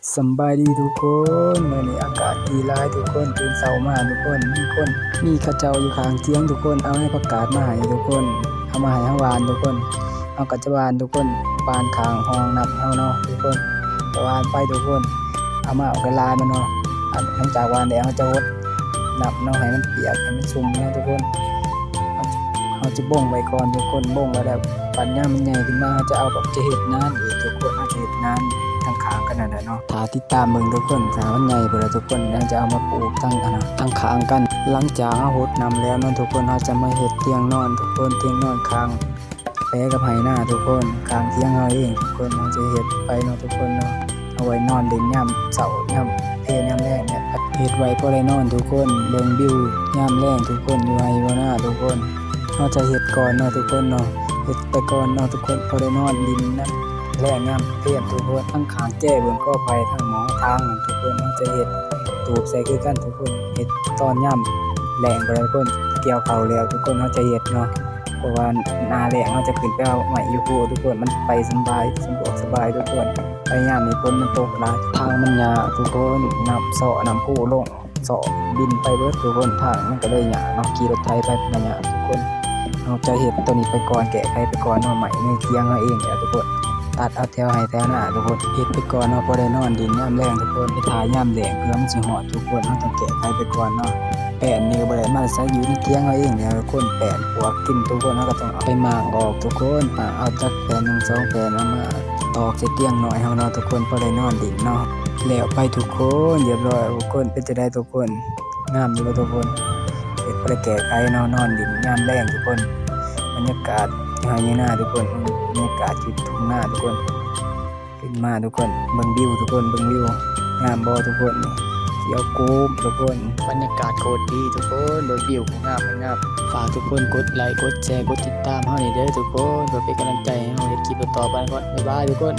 ສຳບາຍດີທຸກຄົນ, ມື້ນີ້ອາກາດດີຫຼາຍທຸກຄົນ. ຕື່ນເຊົ້າມາທຸກຄົນ ມີຄົນ ມີເຂົາເຈົ້າຢູ່ຂ້າງທຽງທຸກຄົນ ເອົາໃນຜັກກາດມາໃຫ້ທຸກຄົນ, ເອົາມາໃຫ້ເຮົາຫວ່ານທຸກຄົນ. ເຮົາກໍຈະຫວ່ານທຸກຄົນ, ຫວ່ານຂ້າງຮ່ອງນ້ຳເຮົາເນາະທຸກຄົນ. ກໍຫວ່ານໄປທຸກຄົນ, ເອົາມາເອົາໄປລາຍມັນເນາະ. ອັນ ຫຼັງຈາກຫວ່ານແລ້ວ ເຮົາຈະຫົດນ້ຳເນາະ ໃຫ້ມັນປຽກ ໃຫ້ມັນຊຸ່ມເນາະທຸກຄົນ. ເຮົາຈະບົງໄວ້ກ່ອນທຸກຄົນ, ບົງໄວ້ແລ້ວ ບັດຍາມມັນໃຫຍ່ຂຶ້ນມາ ເຮົາຈະເອົາ ແບບ ຈະເຮັດນານອີກທຸກຄົນ, ເຮົາຈະເຮັດນານທາງຂ້າງກັນນັ້ນແຫຼະເນາະ. ຖ້າຕິດຕາມເບິ່ງທຸກຄົນ, ຖ້າມັນໃຫຍ່ພຸ້ນລະທຸກຄົນ ເຮົາຈະເອົາມາປູກທາງ ອັນ ທາງຂ້າງກັນ. ຫຼັງຈາກເຮົາຫົດນ້ຳແລ້ວເນາະທຸກຄົນ, ເຮົາຈະມາເຮັດຕຽງນອນທຸກຄົນ, ຕຽງນອນຂ້າງ ແປກັບໄຮ່ນາທຸກຄົນ, ຂ້າງທຽງເຮົາເອງທຸກຄົນ. ເຮົາຈະເຮັດໄປເນາະທຸກຄົນເນາະ, ເອົາໄວ້ນອນຫຼິ້ນຍາມເຊົ້າ ຍາມເພນ ຍາມແລງນີ້ແຫຼະ. ເຮັດໄວ້ພໍໄດ້ນອນທຸກຄົນ, ເບິ່ງວິວຍາມແລງທຸກຄົນ, ຢູ່ໄຮ່ຢູ່ນາທຸກຄົນ. ເຮົາຈະເຮັດກ່ອນເນາະທຸກຄົນເນາະ, ເຮັດໄປກ່ອນເນາະທຸກຄົນ, ພໍໄດ້ນອນຫຼິ້ນຍາມແລງ ຍາມເພນທຸກຄົນ. ທາງຂ້າງແຈເບິ່ງກໍໄຜ່ ທາງໝໍທາງນັ້ນທຸກຄົນ, ເຮົາຈະເຮັດຕູບໃສ່ຄືກັນທຸກຄົນ. ເຮັດຕອນຍາມແລ້ງໄປແລ້ວທຸກຄົນ, ກ່ຽວເຂົ້າແລ້ວທຸກຄົນ ເຮົາຈະເຮັດເນາະ. ເພາະວ່າໜ້າແລ້ງເຮົາຈະຂຶ້ນໄປເອົາໄມ້ຢູ່ພູທຸກຄົນ, ມັນໄປສະບາຍ ສະດວກສະບາຍທຸກຄົນ. ໄປຍາມນີ້ຝົນມັນຕົກຫຼາຍ ທາງມັນຫຍ້າທຸກຄົນ, ນ້ຳເຊາະ ນ້ຳພຸລົງເຊາະດິນໄປເບິດທຸກຄົນ. ທາງມັນກໍເລີຍຫຍ້າເນາະ, ຂີ່ລົດໄຖໄປກໍຫຍ້າທຸກຄົນ. ເຮົາຈະເຮັດໂຕນີ້ໄປກ່ອນ, ແກ້ໄຂໄປກ່ອນເນາະ, ໄມ້ໃນທຽງເຮົາເອງນີ້ແຫຼະທຸກຄົນ. ຕັດເອົາແຖວໄຮ່ແຖວນາທຸກຄົນ, ເຮັດໄປກ່ອນເນາະ, ພໍໄດ້ນອນຫຼິ້ນຍາມແລງທຸກຄົນ. ໄປຖ້າຍາມແລ້ງເພື່ອມັນຊິຮອດທຸກຄົນ, ເຮົາຕ້ອງແກ້ໄຂໄປກ່ອນເນາະ. ແປ້ນນີ້ກໍບໍ່ໄດ້ມາໃສ່, ຢູ່ໃນທຽງເຮົາເອງນີ້ແຫຼະທຸກຄົນ. ແປ້ນປວກກິນທຸກຄົນ, ເຮົາກໍຕ້ອງເອົາໄປໝາກອອກທຸກຄົນ. ໝາກເອົາຈັກແຜ່ນໜຶ່ງສອງແຜ່ນ ເອົາມາຕອກໃສ່ຕຽງນ້ອຍເຮົາເນາະທຸກຄົນ, ພໍໄດ້ນອນຫຼິ້ນເນາະ. ແລ້ວໄປທຸກຄົນ, ຮຽບຮ້ອຍທຸກຄົນ. ເປັນຈັ່ງໃດທຸກຄົນ? ງາມຢູ່ບໍ່ທຸກຄົນ? ເຮັດບໍ່ໄດ້ແກ້ໄຂເນາະ, ນອນຫຼິ້ນຍາມແລງທຸກຄົນ. ບັນຍາກາດຢູ່ໄຮ່ຢູ່ນາທຸກຄົນ, ບັນຍາກາດຢູ່ທົ່ງນາທຸກຄົນ. ຂຶ້ນມາທຸກຄົນ, ເບິ່ງວິວທຸກຄົນ, ເບິ່ງວິວ ງາມບໍ່ທຸກຄົນ? ຂຽວໂກມທຸກຄົນ, ບັນຍາກາດໂຄດດີທຸກຄົນ, ເບິ່ງວິວງາມ ງາມ. ຝາກທຸກຄົນກົດໄລ ກົດແຊ ກົດຕິດຕາມເຮົານີ້ເດີທຸກຄົນ, ເພື່ອເປັນກຳລັງໃຈໃຫ້ເຮົາເຮັດຄລິບຕໍ່ໆໄປກ່ອນ. ບາຍບາຍທຸກຄົນ.